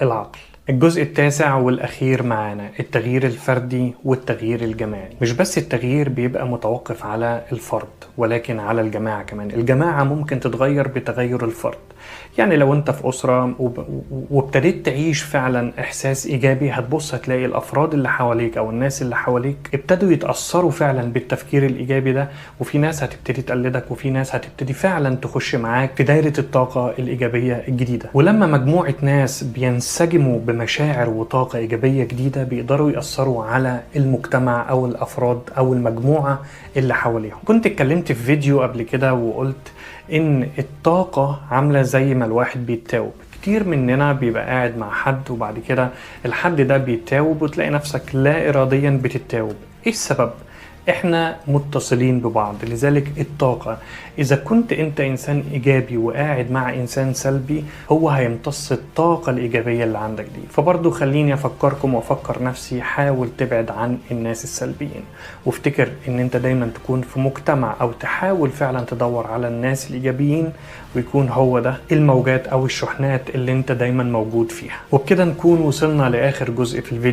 العقل. الجزء التاسع والأخير معانا التغيير الفردي والتغيير الجماعي. مش بس التغيير بيبقى متوقف على الفرد، ولكن على الجماعة كمان. الجماعة ممكن تتغير بتغير الفرد. يعني لو انت في أسرة وابتديت تعيش فعلا إحساس إيجابي، هتبص هتلاقي الأفراد اللي حواليك أو الناس اللي حواليك ابتدوا يتأثروا فعلا بالتفكير الإيجابي ده، وفي ناس هتبتدي تقلدك، وفي ناس هتبتدي فعلا تخش معاك في دايرة الطاقة الإيجابية الجديدة. ولما مجموعة ناس بينسجموا بمشاعر وطاقة إيجابية جديدة، بيقدروا يأثروا على المجتمع أو الأفراد أو المجموعة اللي حواليهم. كنت اتكلمت في فيديو قبل كده وقلت إن الطاقة عاملة زي ما الواحد بيتاوب. كتير مننا بيبقى قاعد مع حد وبعد كده الحد ده بيتاوب، وتلاقي نفسك لا إراديا بتتاوب. إيه السبب؟ احنا متصلين ببعض. لذلك الطاقة، اذا كنت انت انسان ايجابي وقاعد مع انسان سلبي، هو هيمتص الطاقة الايجابية اللي عندك دي. فبرضو خليني افكركم وافكر نفسي، حاول تبعد عن الناس السلبيين، وافتكر ان انت دايما تكون في مجتمع او تحاول فعلا تدور على الناس الايجابيين، ويكون هو ده الموجات او الشحنات اللي انت دايما موجود فيها. وبكده نكون وصلنا لاخر جزء في الفيديو.